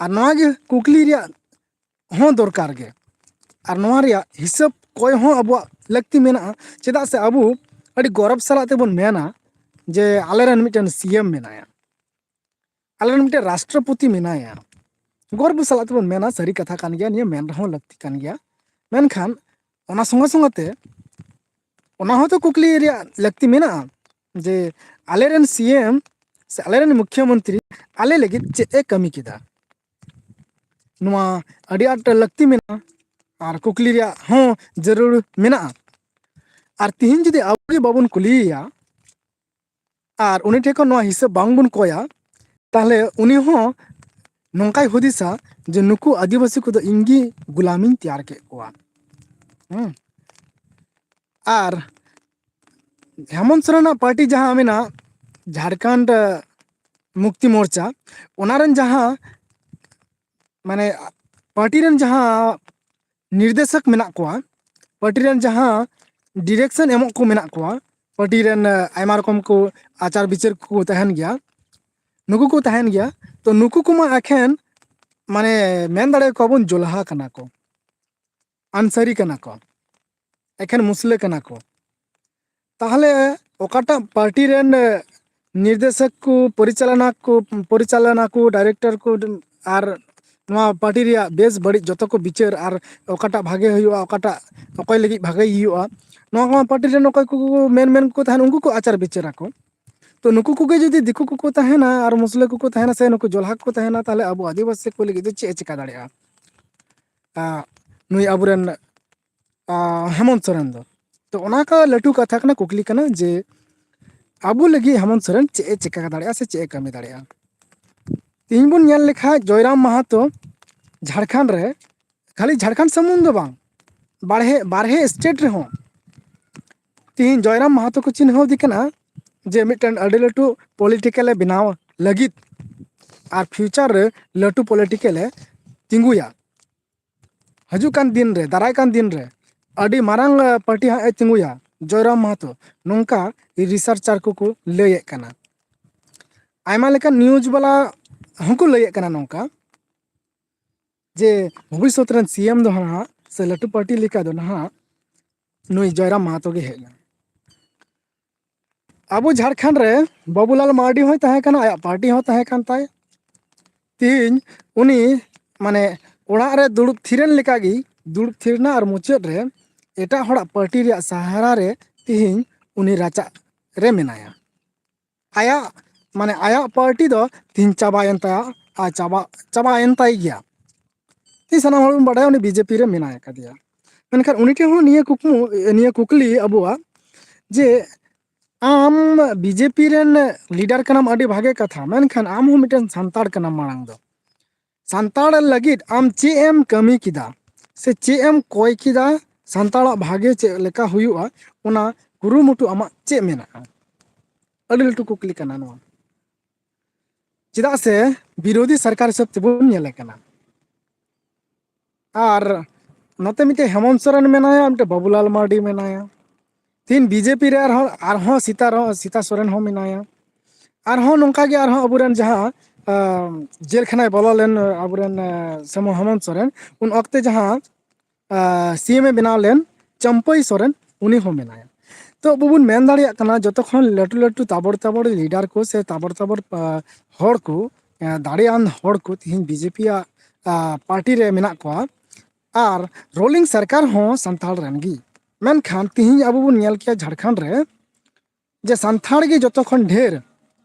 ᱟᱨ ᱱᱚᱣᱟ ᱜᱮ ᱠᱩᱠᱞᱤ ᱨᱮᱭᱟᱜ ᱦᱚᱸ ᱫᱚᱨᱠᱟᱨ ᱜᱮ᱾ ᱟᱨ ᱱᱚᱣᱟ ᱨᱮᱭᱟᱜ ᱦᱤᱥᱟᱹᱵ ᱠᱚᱭ ᱦᱚᱸ ᱟᱵᱚᱣᱟᱜ ᱞᱟᱹᱠᱛᱤ ᱢᱮᱱᱟᱜᱼᱟ, ᱪᱮᱫᱟᱜ ᱥᱮ ᱟᱵᱚ ᱟᱹᱰᱤ ᱜᱚᱨᱚᱵᱽ ᱥᱟᱞᱟᱜ ᱛᱮᱵᱚᱱ ᱢᱮᱱᱟ ᱡᱮ ᱟᱞᱮᱨᱮᱱ ᱢᱤᱫᱴᱮᱱ ᱥᱤ ᱮᱢ ᱢᱮᱱᱟᱭᱟ, ᱟᱞᱮᱨᱮᱱ ᱢᱤᱫᱴᱮᱱ ᱨᱟᱥᱴᱨᱚᱯᱚᱛᱤ ᱢᱮᱱᱟᱭᱟ᱾ ᱜᱚᱨᱵᱚ ᱥᱟᱞᱟᱜ ᱛᱮᱵᱚᱱ ᱢᱮᱱᱟ, ᱥᱟᱹᱨᱤ ᱠᱟᱛᱷᱟ ᱠᱟᱱ ᱜᱮᱭᱟ, ᱱᱤᱭᱟᱹ ᱢᱮᱱ ᱨᱮᱦᱚᱸ ᱞᱟᱹᱠᱛᱤ ᱠᱟᱱ ᱜᱮᱭᱟ᱾ ᱢᱮᱱᱠᱷᱟᱱ ᱚᱱᱟ ᱥᱚᱸᱜᱮ ᱥᱚᱸᱜᱮ ᱛᱮ ᱚᱱᱟ ᱦᱚᱸᱛᱚ ᱠᱩᱠᱞᱤ ᱨᱮᱭᱟᱜ ᱞᱟᱹᱠᱛᱤ ᱢᱮᱱᱟᱜᱼᱟ ᱡᱮ ᱟᱞᱮᱨᱮᱱ ᱥᱤ ᱮᱢ ᱥᱮ ᱟᱞᱮᱨᱮᱱ ᱢᱩᱠᱷᱭᱚᱢᱚᱱᱛᱨᱤ ᱟᱞᱮ ᱞᱟᱹᱜᱤᱫ ᱪᱮᱫ ᱮ ᱠᱟᱹᱢᱤ ᱠᱮᱫᱟ? ᱱᱚᱣᱟ ᱟᱹᱰᱤ ᱟᱸᱴ ᱞᱟᱹᱠᱛᱤ ᱢᱮᱱᱟᱜᱼᱟ ᱟᱨ ᱠᱩᱠᱞᱤ ᱨᱮᱭᱟᱜ ᱦᱚᱸ ᱡᱟᱹᱨᱩᱲ ᱢᱮᱱᱟᱜᱼᱟ᱾ ᱟᱨ ᱛᱤᱦᱤᱧ ᱡᱩᱫᱤ ᱟᱵᱚ ᱜᱮ ᱵᱟᱵᱚᱱ ᱠᱩᱞᱤᱭᱮᱭᱟ, ᱟᱨ ᱩᱱᱤ ᱴᱷᱮᱱ ᱠᱷᱚᱱ ᱱᱚᱣᱟ ᱦᱤᱥᱟᱹᱵ ᱵᱟᱝᱵᱚᱱ ᱠᱚᱭᱟ, ᱛᱟᱦᱞᱮ ᱩᱱᱤ ᱦᱚᱸ ᱱᱚᱝᱠᱟᱭ ᱦᱩᱫᱤᱥᱟ ᱡᱮ ᱱᱩᱠᱩ ᱟᱹᱫᱤᱵᱟᱹᱥᱤ ᱠᱚᱫᱚ ᱤᱧ ᱜᱮ ᱜᱩᱞᱟᱢᱤᱧ ᱛᱮᱭᱟᱨ ᱠᱮᱫ ᱠᱚᱣᱟ᱾ ᱦᱮᱸ, ᱟᱨ ᱦᱮᱢᱚᱱᱛ ᱥᱚᱨᱮᱱᱟᱜ ᱯᱟᱨᱴᱤ ᱡᱟᱦᱟᱸ ᱢᱮᱱᱟᱜ, ᱡᱷᱟᱲᱠᱷᱚᱸᱰ ᱢᱩᱠᱛᱤ ᱢᱳᱨᱪᱟ, ᱚᱱᱟ ᱨᱮᱱ ᱡᱟᱦᱟᱸ ᱢᱟᱱᱮ ᱯᱟᱨᱴᱤ ᱨᱮᱱ ᱡᱟᱦᱟᱸ ᱱᱤᱨᱫᱮᱥᱚᱠ ᱢᱮᱱᱟᱜ ᱠᱚᱣᱟ, ᱯᱟᱨᱴᱤ ᱨᱮᱱ ᱡᱟᱦᱟᱸ ᱰᱤᱨᱮᱠᱥᱚᱱ ᱮᱢᱚᱜ ᱠᱚ ᱢᱮᱱᱟᱜ ᱠᱚᱣᱟ, ᱯᱟᱨᱴᱤ ᱨᱮᱱ ᱟᱭᱢᱟ ᱨᱚᱠᱚᱢ ᱠᱚ ᱟᱪᱟᱨ ᱵᱤᱪᱟᱹᱨ ᱠᱚ ᱛᱟᱦᱮᱱ ᱜᱮᱭᱟ, ᱱᱩᱠᱩ ᱠᱚ ᱛᱟᱦᱮᱱ ᱜᱮᱭᱟ᱾ ᱛᱚ ᱱᱩᱠᱩ ᱠᱚᱢᱟ ᱮᱠᱷᱮᱱ ᱢᱟᱱᱮ ᱢᱮᱱ ᱫᱟᱲᱮᱭᱟᱠᱚᱣᱟ ᱵᱚᱱ ᱡᱚᱞᱦᱟ ᱠᱟᱱᱟ ᱠᱚ, ᱟᱱᱥᱟᱨᱤ ᱠᱟᱱᱟ ᱠᱚ, ᱮᱠᱷᱮᱱ ᱢᱩᱥᱞᱟᱹ ᱠᱟᱱᱟ ᱠᱚ᱾ ᱛᱟᱦᱚᱞᱮ ᱚᱠᱟᱴᱟᱜ ᱯᱟᱨᱴᱤ ᱨᱮᱱ ᱱᱤᱨᱫᱮᱥᱚᱠ ᱠᱚ, ᱯᱚᱨᱤᱪᱟᱞᱚᱱᱟ ᱠᱚ, ᱯᱚᱨᱤᱪᱟᱞᱚᱱᱟ ᱠᱚ, ᱰᱟᱭᱨᱮᱠᱴᱚᱨ ᱠᱚ ᱟᱨ ᱱᱚᱣᱟ ᱯᱟᱨᱴᱤ ᱨᱮᱭᱟᱜ ᱵᱮᱥ ᱵᱟᱹᱲᱤᱡ ᱡᱚᱛᱚ ᱠᱚ ᱵᱤᱪᱟᱹᱨ ᱟᱨ ᱚᱠᱟᱴᱟᱜ ᱵᱷᱟᱜᱮ ᱦᱩᱭᱩᱜᱼᱟ, ᱚᱠᱟᱴᱟᱜ ᱚᱠᱚᱭ ᱞᱟᱹᱜᱤᱫ ᱵᱷᱟᱜᱮ ᱦᱩᱭᱩᱜᱼᱟ, ᱱᱚᱣᱟ ᱠᱚ ᱯᱟᱨᱴᱤ ᱨᱮᱱ ᱚᱠᱚᱭ ᱠᱚ ᱢᱮᱱ ᱢᱮᱱ ᱠᱚ ᱛᱟᱦᱮᱱ, ᱩᱱᱠᱩ ᱠᱚ ᱟᱪᱟᱨ ᱵᱤᱪᱟᱹᱨ ᱟᱠᱚ᱾ ᱛᱚ ᱱᱩᱠᱩ ᱠᱚᱜᱮ ᱡᱩᱫᱤ ᱫᱤᱠᱩ ᱠᱚᱠᱚ ᱛᱟᱦᱮᱱᱟ ᱟᱨ ᱢᱩᱥᱞᱟᱹ ᱠᱚᱠᱚ ᱛᱟᱦᱮᱱᱟ ᱥᱮ ᱱᱩᱠᱩ ᱡᱚᱞᱦᱟ ᱠᱚᱠᱚ ᱛᱟᱦᱮᱱᱟ, ᱛᱟᱦᱚᱞᱮ ᱟᱵᱚ ᱟᱹᱫᱤᱵᱟᱹᱥᱤ ᱠᱚ ᱞᱟᱹᱜᱤᱫ ᱫᱚ ᱪᱮᱫ ᱮ ᱪᱮᱠᱟ ᱫᱟᱲᱮᱭᱟᱜᱼᱟ? ᱟᱸ, ᱱᱩᱭ ᱟᱵᱚᱨᱮᱱ, ᱟᱸ, ᱦᱮᱢᱚᱱᱛ ᱥᱚᱨᱮᱱ ᱫᱚ᱾ ᱛᱚ ᱚᱱᱟ ᱠᱚ ᱞᱟᱹᱴᱩ ᱠᱟᱛᱷᱟ ᱠᱟᱱᱟ, ᱠᱩᱠᱞᱤ ᱠᱟᱱᱟ ᱡᱮ ᱟᱵᱚ ᱞᱟᱹᱜᱤᱫ ᱦᱮᱢᱚᱱᱛ ᱥᱚᱨᱮᱱ ᱪᱮᱫ ᱮ ᱪᱮᱠᱟ ᱫᱟᱲᱮᱭᱟᱜᱼᱟ ᱥᱮ ᱪᱮᱫ ᱮ ᱠᱟᱹᱢᱤ ᱫᱟᱲᱮᱭᱟᱜᱼᱟ? ᱛᱮᱦᱮᱧ ᱵᱚᱱ ᱧᱮᱞ ᱞᱮᱠᱷᱟᱡ ᱡᱚᱭᱨᱟᱢ ᱢᱟᱦᱟᱛᱚ ᱡᱷᱟᱲᱠᱷᱚᱸᱰ ᱨᱮ, ᱠᱷᱟᱹᱞᱤ ᱡᱷᱟᱲᱠᱷᱚᱸᱰ ᱥᱩᱢᱩᱝ ᱫᱚ ᱵᱟᱝ, ᱵᱟᱨᱦᱮ, ᱵᱟᱨᱦᱮ ᱥᱴᱮᱴ ᱨᱮᱦᱚᱸ ᱛᱮᱦᱮᱧ ᱡᱚᱭᱨᱟᱢ ᱢᱟᱦᱟᱛᱚ ᱠᱚ ᱪᱤᱱᱦᱟᱹᱣ ᱮᱫᱮ ᱠᱟᱱᱟ ᱡᱮ ᱢᱤᱫᱴᱮᱱ ᱟᱹᱰᱤ ᱞᱟᱹᱴᱩ ᱯᱚᱞᱤᱴᱤᱠᱮᱞ ᱮ ᱵᱮᱱᱟᱣ ᱞᱟᱹᱜᱤᱫ ᱟᱨ ᱯᱷᱤᱭᱩᱪᱟᱨ ᱨᱮ ᱞᱟᱹᱴᱩ ᱯᱚᱞᱤᱴᱤᱠᱮᱞ ᱮ ᱛᱤᱸᱜᱩᱭᱟ᱾ ᱦᱤᱡᱩᱜ ᱠᱟᱱ ᱫᱤᱱ ᱨᱮ, ᱫᱟᱨᱟᱭ ᱠᱟᱱ ᱫᱤᱱ ᱨᱮ ᱟᱹᱰᱤ ᱢᱟᱨᱟᱝ, ᱟᱸ, ᱯᱟᱨᱴᱤ ᱦᱟᱸᱜ ᱮ ᱛᱤᱸᱜᱩᱭᱟ ᱡᱚᱭᱨᱟᱢ ᱢᱟᱦᱟᱛᱚ, ᱱᱚᱝᱠᱟ ᱨᱤᱥᱟᱨᱪᱟᱨ ᱠᱚᱠᱚ ᱞᱟᱹᱭᱮᱫ ᱠᱟᱱᱟ᱾ ᱟᱭᱢᱟ ᱞᱮᱠᱟᱱ ᱱᱤᱭᱩᱡᱽ ᱵᱟᱞᱟ ᱦᱚᱸᱠᱚ ᱞᱟᱹᱭᱮᱫ ᱠᱟᱱᱟ ᱱᱚᱝᱠᱟ ᱡᱮ ᱵᱷᱚᱵᱤᱥᱥᱚᱛ ᱨᱮᱱ ᱥᱤ ᱮᱢ ᱫᱚ ᱱᱟᱦᱟᱜ ᱥᱮ ᱞᱟᱹᱴᱩ ᱯᱟᱨᱴᱤ ᱞᱮᱠᱟ ᱫᱚ ᱱᱟᱦᱟᱜ ᱱᱩᱭ ᱡᱚᱭᱨᱟᱢ ᱢᱟᱦᱟᱛᱚ ᱜᱮ ᱦᱮᱡ ᱮᱱᱟ᱾ ᱟᱵᱚ ᱡᱷᱟᱲᱠᱷᱚᱸᱰ ᱨᱮ ᱵᱟᱵᱩᱞᱟᱞ ᱢᱟᱨᱰᱤ ᱦᱚᱸᱭ ᱛᱟᱦᱮᱸ ᱠᱟᱱᱟ, ᱟᱭᱟᱜ ᱯᱟᱨᱴᱤ ᱦᱚᱸ ᱛᱟᱦᱮᱸ ᱠᱟᱱ ᱛᱟᱭ᱾ ᱛᱤᱦᱤᱧ ᱩᱱᱤ ᱢᱟᱱᱮ ᱚᱲᱟᱜ ᱨᱮ ᱫᱩᱲᱩᱵ ᱛᱷᱤᱨᱮᱱ ᱞᱮᱠᱟᱜᱮ ᱫᱩᱲᱩᱵ ᱛᱷᱤᱨ ᱮᱱᱟ ᱟᱨ ᱢᱩᱪᱟᱹᱫ ᱨᱮ ᱮᱴᱟᱜ ᱦᱚᱲᱟᱜ ᱯᱟᱨᱴᱤ ᱨᱮᱭᱟᱜ ᱥᱟᱦᱟᱨᱟ ᱨᱮ ᱛᱤᱦᱤᱧ ᱩᱱᱤ ᱨᱟᱪᱟᱜ ᱨᱮ ᱢᱮᱱᱟᱭᱟ᱾ ᱟᱭᱟᱜ ᱢᱟᱱᱮ ᱟᱭᱟᱜ ᱯᱟᱨᱴᱤ ᱫᱚ ᱛᱤᱦᱤᱧ ᱪᱟᱵᱟᱭᱮᱱ ᱛᱟᱭᱟ ᱟᱨ ᱪᱟᱵᱟ, ᱪᱟᱵᱟᱭᱮᱱ ᱛᱟᱭ ᱜᱮᱭᱟ᱾ ᱛᱤᱦᱤᱧ ᱥᱟᱱᱟᱢ ᱦᱚᱲ ᱵᱚᱱ ᱵᱟᱰᱟᱭᱟ ᱩᱱᱤ ᱵᱤᱡᱮᱯᱤ ᱨᱮ ᱢᱮᱱᱟᱭ ᱟᱠᱟᱫᱮᱭᱟ᱾ ᱢᱮᱱᱠᱷᱟᱱ ᱩᱱᱤ ᱴᱷᱮᱱ ᱦᱚᱸ ᱱᱤᱭᱟᱹ ᱠᱩᱠᱢᱩ, ᱱᱤᱭᱟᱹ ᱠᱩᱠᱞᱤ ᱟᱵᱚᱣᱟᱜ ᱡᱮ ᱟᱢ ᱵᱤᱡᱮᱯᱤ ᱨᱮᱱ ᱞᱤᱰᱟᱨ ᱠᱟᱱᱟᱢ, ᱟᱹᱰᱤ ᱵᱷᱟᱜᱮ ᱠᱟᱛᱷᱟ, ᱢᱮᱱᱠᱷᱟᱱ ᱟᱢ ᱦᱚᱸ ᱢᱤᱫᱴᱮᱱ ᱥᱟᱱᱛᱟᱲ ᱠᱟᱱᱟᱢ᱾ ᱢᱟᱲᱟᱝ ᱫᱚ ᱥᱟᱱᱛᱟᱲ ᱞᱟᱹᱜᱤᱫ ᱟᱢ ᱪᱮᱫ ᱮᱢ ᱠᱟᱹᱢᱤ ᱠᱮᱫᱟ ᱥᱮ ᱪᱮᱫ ᱮᱢ ᱠᱚᱭ ᱠᱮᱫᱟ, ᱥᱟᱱᱛᱟᱲᱟᱜ ᱵᱷᱟᱜᱮ ᱪᱮᱫ ᱞᱮᱠᱟ ᱦᱩᱭᱩᱜᱼᱟ, ᱚᱱᱟ ᱠᱩᱨᱩᱢᱩᱴᱩ ᱟᱢᱟᱜ ᱪᱮᱫ ᱢᱮᱱᱟᱜᱼᱟ? ᱟᱹᱰᱤ ᱞᱟᱹᱴᱩ ᱠᱩᱠᱞᱤ ᱠᱟᱱᱟ ᱱᱚᱣᱟ᱾ ᱪᱮᱫᱟᱜ ᱥᱮ ᱵᱤᱨᱳᱫᱷᱤ ᱥᱚᱨᱠᱟᱨ ᱦᱤᱥᱟᱹᱵ ᱛᱮᱵᱚᱱ ᱧᱮᱞᱮ ᱠᱟᱱᱟ᱾ ᱟᱨ ᱱᱚᱛᱮ ᱢᱤᱫᱴᱮᱱ ᱦᱮᱢᱚᱱᱛ ᱥᱚᱨᱮᱱ ᱢᱮᱱᱟᱭᱟ, ᱢᱤᱫᱴᱮᱱ ᱵᱟᱵᱩᱞᱟᱞ ᱢᱟᱨᱰᱤ ᱢᱮᱱᱟᱭᱟ᱾ ᱛᱤᱦᱤᱧ ᱵᱤᱡᱮᱯᱤ ᱨᱮ ᱟᱨᱦᱚᱸ, ᱟᱨᱦᱚᱸ ᱥᱤᱛᱟ ᱨᱚ-, ᱥᱤᱛᱟ ᱥᱚᱨᱮᱱ ᱦᱚᱸ ᱢᱮᱱᱟᱭᱟ᱾ ᱟᱨᱦᱚᱸ ᱱᱚᱝᱠᱟ ᱜᱮ ᱟᱨᱦᱚᱸ ᱟᱵᱚᱨᱮᱱ ᱡᱟᱦᱟᱸ, ᱟᱸ, ᱡᱮᱞ ᱠᱷᱟᱱᱟᱭ ᱵᱚᱞᱚ ᱞᱮᱱ ᱟᱵᱚᱨᱮᱱ, ᱟᱸ, ᱥᱮᱢᱚ ᱦᱮᱢᱚᱱᱛ ᱥᱚᱨᱮᱱ, ᱩᱱ ᱚᱠᱛᱮ ᱡᱟᱦᱟᱸ, ᱟᱸ, ᱥᱤ ᱮᱢ ᱮ ᱵᱮᱱᱟᱣ ᱞᱮᱱ ᱪᱟᱹᱢᱯᱟᱹᱭ ᱥᱚᱨᱮᱱ, ᱩᱱᱤ ᱦᱚᱸ ᱢᱮᱱᱟᱭᱟ᱾ ᱛᱚ ᱟᱵᱚ ᱵᱚᱱ ᱢᱮᱱ ᱫᱟᱲᱮᱭᱟᱜ ᱠᱟᱱᱟ, ᱡᱚᱛᱚ ᱠᱷᱚᱱ ᱞᱟᱹᱴᱩ ᱞᱟᱹᱴᱩ ᱛᱟᱵᱚᱲ ᱛᱟᱵᱚᱲ ᱞᱤᱰᱟᱨ ᱠᱚ ᱥᱮ ᱛᱟᱵᱚᱲ ᱛᱟᱵᱚᱲ, ᱟᱸ, ᱦᱚᱲ ᱠᱚ, ᱟᱸ, ᱫᱟᱲᱮᱭᱟᱱ ᱦᱚᱲ ᱠᱚ ᱛᱤᱦᱤᱧ ᱵᱤᱡᱮᱯᱤ ᱭᱟᱜ, ᱟᱸ, ᱯᱟᱨᱴᱤ ᱨᱮ ᱢᱮᱱᱟᱜ ᱠᱚᱣᱟ᱾ ᱟᱨ ᱨᱩᱞᱤᱝ ᱥᱚᱨᱠᱟᱨ ᱦᱚᱸ ᱥᱟᱱᱛᱟᱲ ᱨᱮᱱ ᱜᱮ᱾ ᱢᱮᱱᱠᱷᱟᱱ ᱛᱤᱦᱤᱧ ᱟᱵᱚ ᱵᱚᱱ ᱧᱮᱞ ᱠᱮᱭᱟ ᱡᱷᱟᱲᱠᱷᱚᱸᱰ ᱨᱮ ᱡᱮ ᱥᱟᱱᱛᱟᱲ ᱜᱮ ᱡᱚᱛᱚ ᱠᱷᱚᱱ ᱰᱷᱮᱨ,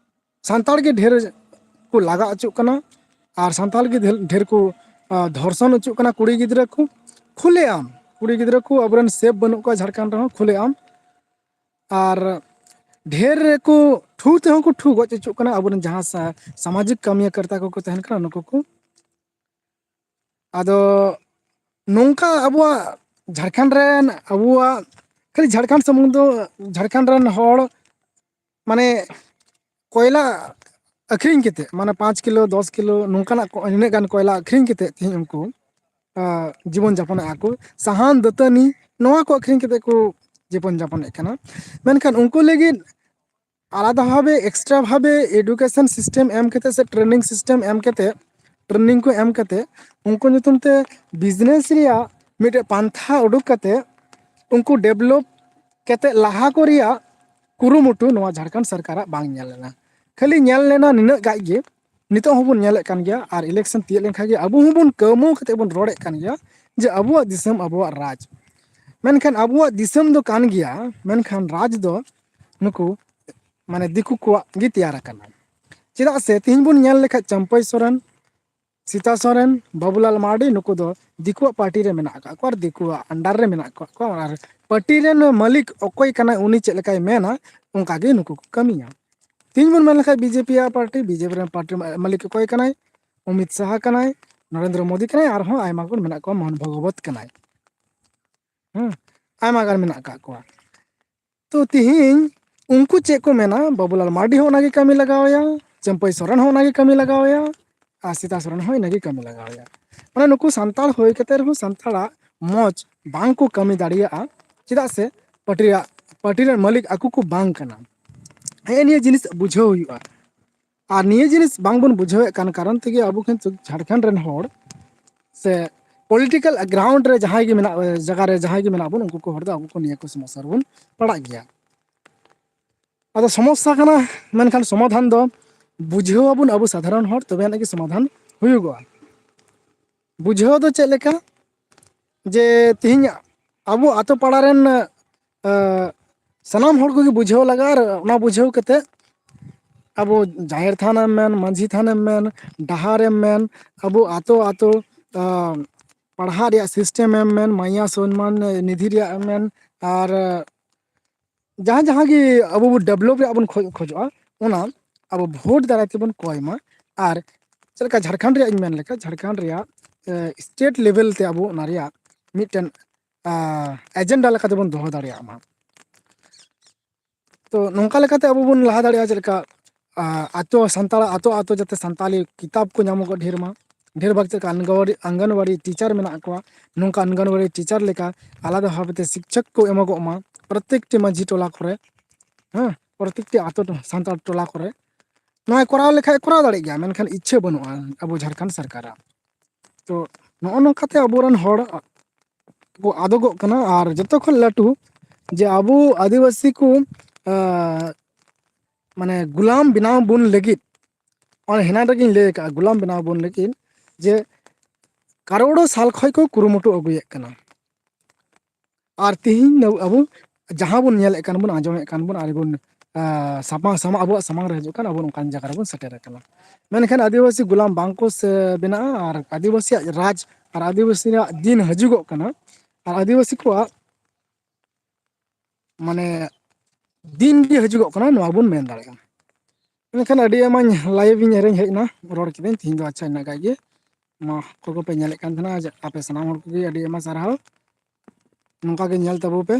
ᱥᱟᱱᱛᱟᱲ ᱜᱮ ᱰᱷᱮᱨ ᱠᱚ ᱞᱟᱜᱟ ᱦᱚᱪᱚᱜ ᱠᱟᱱᱟ ᱟᱨ ᱥᱟᱱᱛᱟᱲ ᱜᱮ ᱰᱷᱮᱨ, ᱰᱷᱮᱨ ᱠᱚ, ᱟᱸ, ᱫᱷᱚᱨᱥᱚᱱ ᱦᱚᱪᱚᱜ ᱠᱟᱱᱟ ᱠᱩᱲᱤ ᱜᱤᱫᱽᱨᱟᱹ ᱠᱚ᱾ ᱠᱷᱩᱞᱮ ᱟᱢ ᱠᱩᱲᱤ ᱜᱤᱫᱽᱨᱟᱹ ᱠᱚ ᱟᱵᱚᱨᱮᱱ ᱥᱮᱯ ᱵᱟᱹᱱᱩᱜ ᱠᱚᱣᱟ ᱡᱷᱟᱲᱠᱷᱚᱸᱰ ᱨᱮᱦᱚᱸ, ᱠᱷᱩᱞᱮ ᱟᱢ᱾ ᱟᱨ ᱰᱷᱮᱨ ᱠᱚ ᱴᱷᱩ ᱛᱮᱦᱚᱸ ᱠᱚ ᱴᱷᱩ ᱜᱚᱡ ᱦᱚᱪᱚᱜ ᱠᱟᱱᱟ ᱟᱵᱚᱨᱮᱱ ᱡᱟᱦᱟᱸ ᱥᱟ-, ᱥᱟᱢᱟᱡᱤᱠ ᱠᱟᱹᱢᱤᱭᱟᱹᱠᱟᱨᱛᱟ ᱠᱚᱠᱚ ᱛᱟᱦᱮᱱ ᱠᱟᱱᱟ, ᱱᱩᱠᱩ ᱠᱚ᱾ ᱟᱫᱚ ᱱᱚᱝᱠᱟ ᱟᱵᱚᱣᱟᱜ ᱡᱷᱟᱲᱠᱷᱚᱸᱰ ᱨᱮᱱ, ᱟᱵᱚᱣᱟᱜ ᱠᱷᱟᱹᱞᱤ ᱡᱷᱟᱲᱠᱷᱚᱸᱰ ᱥᱩᱢᱩᱝ ᱫᱚ, ᱡᱷᱟᱲᱠᱷᱚᱸᱰ ᱨᱮᱱ ᱦᱚᱲ ᱢᱟᱱᱮ ᱠᱚᱭᱞᱟ ᱟᱹᱠᱷᱨᱤᱧ ᱠᱟᱛᱮ, ᱢᱟᱱᱮ ᱯᱟᱸᱪ ᱠᱤᱞᱳ, ᱫᱚᱥ ᱠᱤᱞᱳ ᱱᱚᱝᱠᱟᱱᱟᱜ ᱠᱚ, ᱱᱤᱱᱟᱹᱜ ᱜᱟᱱ ᱠᱚᱭᱞᱟ ᱟᱹᱠᱷᱨᱤᱧ ᱠᱟᱛᱮ ᱛᱮᱦᱮᱧ ᱩᱱᱠᱩ, ᱟᱸ, ᱡᱤᱵᱚᱱ ᱡᱟᱯᱚᱱᱮᱫᱼᱟ ᱠᱚ᱾ ᱥᱟᱦᱟᱱ, ᱫᱟᱹᱛᱟᱹᱱᱤ, ᱱᱚᱣᱟ ᱠᱚ ᱟᱹᱠᱷᱨᱤᱧ ᱠᱟᱛᱮ ᱠᱚ ᱡᱤᱵᱚᱱ ᱡᱟᱯᱚᱱᱮᱫ ᱠᱟᱱᱟ᱾ ᱢᱮᱱᱠᱷᱟᱱ ᱩᱱᱠᱩ ᱞᱟᱹᱜᱤᱫ ᱟᱞᱟᱫᱟ ᱵᱷᱟᱵᱮ, extra ᱵᱷᱟᱵᱮ education system ᱮᱢ ᱠᱟᱛᱮ ᱥᱮ training system ᱮᱢ ᱠᱟᱛᱮ, training ᱠᱚ ᱮᱢ ᱠᱟᱛᱮ ᱩᱱᱠᱩ ᱧᱩᱛᱩᱢ ᱛᱮ business ᱨᱮᱭᱟᱜ ᱢᱤᱫᱴᱮᱡ ᱯᱟᱱᱛᱷᱟ ᱩᱰᱩᱠ ᱠᱟᱛᱮ ᱩᱱᱠᱩ develop ᱠᱟᱛᱮ ᱞᱟᱦᱟ ᱠᱚ ᱨᱮᱭᱟᱜ ᱠᱩᱨᱩᱢᱩᱴᱩ ᱱᱚᱣᱟ ᱡᱷᱟᱲᱠᱷᱚᱸᱰ ᱥᱚᱨᱠᱟᱨᱟᱜ ᱵᱟᱝ ᱧᱮᱞ ᱞᱮᱱᱟ᱾ ᱠᱷᱟᱹᱞᱤ ᱧᱮᱞ ᱞᱮᱱᱟ ᱱᱤᱱᱟᱹᱜ ᱜᱟᱡ ᱜᱮ, ᱱᱤᱛᱚᱜ ᱦᱚᱸᱵᱚᱱ ᱧᱮᱞᱮᱫ ᱠᱟᱱ ᱜᱮᱭᱟ᱾ ᱟᱨ election ᱛᱤᱭᱳᱜ ᱞᱮᱱᱠᱷᱟᱱ ᱜᱮ ᱟᱵᱚ ᱦᱚᱸᱵᱚᱱ ᱠᱟᱹᱣᱢᱟᱹᱣ ᱠᱟᱛᱮ ᱵᱚᱱ ᱨᱚᱲᱮᱫ ᱠᱟᱱ ᱜᱮᱭᱟ ᱡᱮ ᱟᱵᱚᱣᱟᱜ ᱫᱤᱥᱚᱢ, ᱟᱵᱚᱣᱟᱜ ᱨᱟᱡᱽ᱾ ᱢᱮᱱᱠᱷᱟᱱ ᱟᱵᱚᱣᱟᱜ ᱫᱤᱥᱚᱢ ᱫᱚ ᱠᱟᱱ ᱜᱮᱭᱟ, ᱢᱮᱱᱠᱷᱟᱱ ᱨᱟᱡᱽ ᱫᱚ ᱱᱩᱠᱩ, ᱢᱟᱱᱮ, ᱫᱤᱠᱩ ᱠᱚᱣᱟᱜ ᱜᱮ ᱛᱮᱭᱟᱨ ᱟᱠᱟᱱᱟ᱾ ᱪᱮᱫᱟᱜ ᱥᱮ ᱛᱤᱦᱤᱧ ᱵᱚᱱ ᱧᱮᱞ ᱞᱮᱠᱷᱟᱡ ᱪᱟᱹᱢᱯᱟᱹᱭ ᱥᱚᱨᱮᱱ, ᱥᱤᱛᱟ ᱥᱚᱨᱮᱱ, ᱵᱟᱵᱩᱞᱟᱞ ᱢᱟᱨᱰᱤ, ᱱᱩᱠᱩ ᱫᱚ ᱫᱤᱠᱩᱣᱟᱜ ᱯᱟᱨᱴᱤ ᱨᱮ ᱢᱮᱱᱟᱜ ᱟᱠᱟᱫ ᱠᱚᱣᱟ ᱟᱨ ᱫᱤᱠᱩᱣᱟᱜ ᱟᱱᱰᱟᱨ ᱨᱮ ᱢᱮᱱᱟᱜ ᱟᱠᱟᱫ ᱠᱚᱣᱟ᱾ ᱟᱨ ᱯᱟᱨᱴᱤ ᱨᱮᱱ ᱢᱟᱹᱞᱤᱠ ᱚᱠᱚᱭ ᱠᱟᱱᱟᱭ, ᱩᱱᱤ ᱪᱮᱫ ᱞᱮᱠᱟᱭ ᱢᱮᱱᱟ, ᱚᱱᱠᱟ ᱜᱮ ᱱᱩᱠᱩ ᱠᱚ ᱠᱟᱹᱢᱤᱭᱟ᱾ ᱛᱮᱦᱤᱧ ᱵᱚᱱ ᱢᱮᱱ ᱞᱮᱠᱷᱟᱱ ᱵᱤᱡᱮᱯᱤ ᱟᱜ ᱯᱟᱨᱴᱤ, ᱵᱤᱡᱮᱯᱤ ᱨᱮᱱ ᱯᱟᱨᱴᱤ ᱢᱟᱹᱞᱤᱠ ᱚᱠᱚᱭ ᱠᱟᱱᱟᱭ? ᱚᱢᱤᱛ ᱥᱟᱦᱟ ᱠᱟᱱᱟᱭ, ᱱᱚᱨᱮᱱᱫᱨᱚ ᱢᱳᱫᱤ ᱠᱟᱱᱟᱭ, ᱟᱨᱦᱚᱸ ᱟᱭᱢᱟ ᱜᱚᱴ ᱢᱮᱱᱟᱜ ᱠᱚᱣᱟ, ᱢᱳᱦᱚᱱ ᱵᱷᱚᱜᱚᱵᱚᱛ ᱠᱟᱱᱟᱭ᱾ ᱦᱮᱸ, ᱟᱭᱢᱟ ᱜᱟᱱ ᱢᱮᱱᱟᱜ ᱟᱠᱟᱫ ᱠᱚᱣᱟ᱾ ᱛᱚ ᱛᱤᱦᱤᱧ ᱩᱱᱠᱩ ᱪᱮᱫ ᱠᱚ ᱢᱮᱱᱟ, ᱵᱟᱵᱩᱞᱟᱞ ᱢᱟᱨᱰᱤ ᱦᱚᱸ ᱚᱱᱟᱜᱮ ᱠᱟᱹᱢᱤ ᱞᱟᱜᱟᱣ ᱟᱭᱟ, ᱪᱟᱹᱢᱯᱟᱹᱭ ᱥᱚᱨᱮᱱ ᱦᱚᱸ ᱚᱱᱟᱜᱮ ᱠᱟᱹᱢᱤ ᱞᱟᱜᱟᱣ ᱟᱭᱟ, ᱟᱨ ᱥᱤᱛᱟ ᱥᱚᱨᱮᱱ ᱦᱚᱸ ᱤᱱᱟᱹᱜᱮ ᱠᱟᱹᱢᱤ ᱞᱟᱜᱟᱣ ᱟᱭᱟ᱾ ᱢᱟᱱᱮ ᱱᱩᱠᱩ ᱥᱟᱱᱛᱟᱲ ᱦᱩᱭ ᱠᱟᱛᱮ ᱨᱮᱦᱚᱸ ᱥᱟᱱᱛᱟᱲᱟᱜ ᱢᱚᱡᱽ ᱵᱟᱝ ᱠᱚ ᱠᱟᱹᱢᱤ ᱫᱟᱲᱮᱭᱟᱜᱼᱟ, ᱪᱮᱫᱟᱜ ᱥᱮ ᱯᱟᱹᱴᱤ ᱨᱮᱭᱟᱜ, ᱯᱟᱹᱴᱤ ᱨᱮᱱ ᱢᱟᱹᱞᱤᱠ ᱟᱠᱚ ᱠᱚ ᱵᱟᱝ ᱠᱟᱱᱟ᱾ ᱦᱮᱸ, ᱱᱤᱭᱟᱹ ᱡᱤᱱᱤᱥ ᱵᱩᱡᱷᱟᱹᱣ ᱦᱩᱭᱩᱜᱼᱟ᱾ ᱟᱨ ᱱᱤᱭᱟᱹ ᱡᱤᱱᱤᱥ ᱵᱟᱝᱵᱚᱱ ᱵᱩᱡᱷᱟᱹᱣᱮᱫ ᱠᱟᱱ ᱠᱟᱨᱚᱱ ᱛᱮᱜᱮ ᱟᱵᱚ ᱠᱤᱱᱛᱩ ᱡᱷᱟᱲᱠᱷᱚᱸᱰ ᱨᱮᱱ ᱦᱚᱲ ᱥᱮ ᱯᱚᱞᱤᱴᱤᱠᱟᱞ ᱜᱨᱟᱣᱩᱱᱰ ᱨᱮ ᱡᱟᱦᱟᱸᱭ ᱜᱮ ᱢᱮᱱᱟᱜ, ᱡᱟᱭᱜᱟ ᱨᱮ ᱡᱟᱦᱟᱸᱭ ᱜᱮ ᱢᱮᱱᱟᱜ ᱵᱚᱱ, ᱩᱱᱠᱩ ᱠᱚ ᱦᱚᱲ ᱫᱚ ᱟᱵᱚ ᱠᱚ ᱱᱤᱭᱟᱹ ᱠᱚ ᱥᱚᱢᱚᱥᱥᱟ ᱨᱮᱵᱚᱱ ᱯᱟᱲᱟᱜ ᱜᱮᱭᱟ᱾ ᱟᱫᱚ ᱥᱚᱢᱚᱥᱥᱟ ᱠᱟᱱᱟ, ᱢᱮᱱᱠᱷᱟᱱ ᱥᱚᱢᱟᱫᱷᱟᱱ ᱫᱚ ᱵᱩᱡᱷᱟᱹᱣ ᱟᱵᱚᱱ ᱟᱵᱚ ᱥᱟᱫᱷᱟᱨᱚᱱ ᱦᱚᱲ, ᱛᱚᱵᱮ ᱟᱹᱱᱤᱡ ᱜᱮ ᱥᱚᱢᱟᱫᱷᱟᱱ ᱦᱩᱭᱩᱜᱚᱜᱼᱟ᱾ ᱵᱩᱡᱷᱟᱹᱣ ᱫᱚ ᱪᱮᱫ ᱞᱮᱠᱟ? ᱡᱮ ᱛᱤᱦᱤᱧ ᱟᱵᱚ ᱟᱛᱳ ᱯᱟᱲᱟ ᱨᱮᱱ, ᱮ, ᱥᱟᱱᱟᱢ ᱦᱚᱲ ᱠᱚᱜᱮ ᱵᱩᱡᱷᱟᱹᱣ ᱞᱟᱜᱟᱜᱼᱟ, ᱟᱨ ᱚᱱᱟ ᱵᱩᱡᱷᱟᱹᱣ ᱠᱟᱛᱮ ᱟᱵᱚ ᱡᱟᱦᱮᱨ ᱛᱷᱟᱱᱮᱢ ᱢᱮᱱ, ᱢᱟᱹᱡᱷᱤ ᱛᱷᱟᱱᱮᱢ ᱢᱮᱱ, ᱰᱟᱦᱟᱨᱮᱢ ᱢᱮᱱ, ᱟᱵᱚ ᱟᱛᱳ ᱟᱛᱳ, ᱟ, ᱯᱟᱲᱦᱟᱜ ᱨᱮᱭᱟᱜ ᱥᱤᱥᱴᱮᱢ ᱮᱢ ᱢᱮᱱ, ᱢᱟᱭᱟ ᱥᱚᱱᱢᱟᱱ ᱱᱤᱫᱷᱤ ᱨᱮᱭᱟᱜ ᱮᱢ ᱢᱮᱱ, ᱟᱨ ᱡᱟᱦᱟᱸ ᱡᱟᱦᱟᱸ ᱜᱮ ᱟᱵᱚ ᱵᱚ ᱰᱮᱵᱷᱞᱚᱯ ᱨᱮᱭᱟᱜ ᱵᱚᱱ ᱠᱷᱚᱡ-, ᱠᱷᱚᱡᱚᱜᱼᱟ, ᱚᱱᱟ ᱟᱵᱚ ᱵᱷᱳᱴ ᱫᱟᱨᱟᱭ ᱛᱮᱵᱚᱱ ᱠᱚᱭ ᱢᱟ᱾ ᱟᱨ ᱪᱮᱫ ᱞᱮᱠᱟ ᱡᱷᱟᱲᱠᱷᱚᱸᱰ ᱨᱮᱭᱟᱜ ᱤᱧ ᱢᱮᱱ ᱞᱮᱠᱷᱟᱱ, ᱡᱷᱟᱲᱠᱷᱚᱸᱰ ᱨᱮᱭᱟᱜ, ᱮ, ᱥᱴᱮᱴ ᱞᱮᱵᱮᱞ ᱛᱮ ᱟᱵᱚ ᱚᱱᱟ ᱨᱮᱭᱟᱜ ᱢᱤᱫᱴᱮᱱ, ᱟ, ᱮᱡᱮᱱᱰᱟ ᱞᱮᱠᱟ ᱛᱮᱵᱚᱱ ᱫᱚᱦᱚ ᱫᱟᱲᱮᱭᱟᱜ ᱢᱟ᱾ ᱛᱚ ᱱᱚᱝᱠᱟ ᱞᱮᱠᱟᱛᱮ ᱟᱵᱚ ᱵᱚᱱ ᱞᱟᱦᱟ ᱫᱟᱲᱮᱭᱟᱜᱼᱟ, ᱪᱮᱫ ᱞᱮᱠᱟ, ᱟ, ᱟᱛᱳ ᱥᱟᱱᱛᱟᱲ, ᱟᱛᱳ ᱟᱛᱳ ᱡᱟᱛᱮ ᱥᱟᱱᱛᱟᱞᱤ ᱠᱤᱛᱟᱵ ᱠᱚ ᱧᱟᱢᱚᱜᱚᱜ ᱰᱷᱮᱨ ᱢᱟ, ᱰᱷᱮᱨ ᱵᱷᱟᱜᱽ ᱪᱮᱫ ᱞᱮᱠᱟ ᱟᱝᱜᱟᱱᱣᱟᱲᱤ, ᱟᱝᱜᱟᱱᱣᱟᱲᱤ ᱴᱤᱪᱟᱨ ᱢᱮᱱᱟᱜ ᱠᱚᱣᱟ, ᱱᱚᱝᱠᱟ ᱟᱝᱜᱟᱱᱣᱟᱲᱤ ᱴᱤᱪᱟᱨ ᱞᱮᱠᱟ ᱟᱞᱟᱫᱟ ᱵᱷᱟᱵᱮ ᱛᱮ ᱥᱤᱠᱪᱷᱚᱠ ᱠᱚ ᱮᱢᱚᱜᱚᱜ ᱢᱟ ᱯᱨᱚᱛᱮᱠᱴᱤ ᱢᱟᱹᱡᱷᱤ ᱴᱚᱞᱟ ᱠᱚᱨᱮ, ᱦᱮᱸ, ᱯᱨᱚᱛᱮᱠᱴᱤ ᱟᱛᱳ ᱥᱟᱱᱛᱟᱲ ᱴᱚᱞᱟ ᱠᱚᱨᱮ᱾ ᱱᱚᱣᱟᱭ ᱠᱚᱨᱟᱣ ᱞᱮᱠᱷᱟᱡ ᱠᱚᱨᱟᱣ ᱫᱟᱲᱮᱭᱟᱜ ᱜᱮᱭᱟ, ᱢᱮᱱᱠᱷᱟᱱ ᱤᱪᱪᱷᱟᱹ ᱵᱟᱹᱱᱩᱜᱼᱟ ᱟᱵᱚ ᱡᱷᱟᱲᱠᱷᱚᱸᱰ ᱥᱚᱨᱠᱟᱨᱟᱜ᱾ ᱛᱚ ᱱᱚᱜᱼᱚ ᱱᱚᱝᱠᱟᱛᱮ ᱟᱵᱚᱨᱮᱱ ᱦᱚᱲ ᱠᱚ ᱟᱫᱚᱜᱚᱜ ᱠᱟᱱᱟ᱾ ᱟᱨ ᱡᱚᱛᱚ ᱠᱷᱚᱱ ᱞᱟᱹᱴᱩ ᱡᱮ ᱟᱵᱚ ᱟᱹᱫᱤᱵᱟᱹᱥᱤ ᱠᱚ, ᱟᱸ, ᱢᱟᱱᱮ ᱜᱩᱞᱟᱢ ᱵᱮᱱᱟᱣ ᱵᱚᱱ ᱞᱟᱹᱜᱤᱫ, ᱚᱱᱮ ᱦᱮᱱᱟᱱ ᱨᱮᱜᱮᱧ ᱞᱟᱹᱭ ᱟᱠᱟᱫᱼᱟ, ᱜᱩᱞᱟᱢ ᱵᱮᱱᱟᱣ ᱵᱚᱱ ᱞᱟᱹᱜᱤᱫ ᱡᱮ ᱠᱟᱨᱳᱲᱚ ᱥᱟᱞ ᱠᱷᱚᱱ ᱠᱚ ᱠᱩᱨᱩᱢᱩᱴᱩ ᱟᱹᱜᱩᱭᱮᱫ ᱠᱟᱱᱟ᱾ ᱟᱨ ᱛᱤᱦᱤᱧ ᱟᱵᱚ ᱡᱟᱦᱟᱸ ᱵᱚᱱ ᱧᱮᱞᱮᱫ ᱠᱟᱱ ᱵᱚᱱ, ᱟᱸᱡᱚᱢᱮᱫ ᱠᱟᱱ ᱵᱚᱱ, ᱟᱨ ᱵᱚᱱ, ᱟᱸ, ᱥᱟᱢᱟᱝ, ᱥᱟᱢᱟᱝ, ᱟᱵᱚᱣᱟᱜ ᱥᱟᱢᱟᱝ ᱨᱮ ᱦᱤᱡᱩᱜ ᱠᱟᱱᱟ, ᱟᱵᱚ ᱱᱚᱝᱠᱟᱱ ᱡᱟᱭᱜᱟ ᱨᱮᱵᱚᱱ ᱥᱮᱴᱮᱨ ᱟᱠᱟᱱᱟ᱾ ᱢᱮᱱᱠᱷᱟᱱ ᱟᱹᱫᱤᱵᱟᱹᱥᱤ ᱜᱩᱞᱟᱢ ᱵᱟᱝᱠᱚ ᱥᱮ ᱵᱮᱱᱟᱜᱼᱟ, ᱟᱨ ᱟᱹᱫᱤᱵᱟᱹᱥᱤᱭᱟᱜ ᱨᱟᱡᱽ ᱟᱨ ᱟᱹᱫᱤᱵᱟᱹᱥᱤᱭᱟᱜ ᱫᱤᱱ ᱦᱤᱡᱩᱜᱚᱜ ᱠᱟᱱᱟ, ᱟᱨ ᱟᱹᱫᱤᱵᱟᱹᱥᱤ ᱠᱚᱣᱟᱜ ᱢᱟᱱᱮ ᱫᱤᱱ ᱜᱮ ᱦᱤᱡᱩᱜᱚᱜ ᱠᱟᱱᱟ, ᱱᱚᱣᱟ ᱵᱚᱱ ᱢᱮᱱ ᱫᱟᱲᱮᱭᱟᱜᱼᱟ᱾ ᱢᱮᱱᱠᱷᱟᱱ ᱟᱹᱰᱤ ᱟᱭᱢᱟᱧ live ᱤᱧ ᱮᱨᱮᱧ ᱦᱮᱡ ᱮᱱᱟ, ᱨᱚᱲ ᱠᱤᱫᱟᱹᱧ, ᱛᱤᱦᱤᱧ ᱫᱚ ᱟᱪᱪᱷᱟ ᱤᱱᱟᱹᱜ ᱜᱟᱱ ᱜᱮ᱾ ᱢᱟ, ᱚᱠᱚᱭ ᱠᱚᱯᱮ ᱧᱮᱞᱮᱫ ᱠᱟᱱ ᱛᱟᱦᱮᱱᱟ, ᱡᱮ ᱟᱯᱮ ᱥᱟᱱᱟᱢ ᱦᱚᱲ ᱠᱚᱜᱮ ᱟᱹᱰᱤ ᱟᱭᱢᱟ ᱥᱟᱨᱦᱟᱣ, ᱱᱚᱝᱠᱟ ᱜᱮ ᱧᱮᱞ ᱛᱟᱵᱚ ᱯᱮ᱾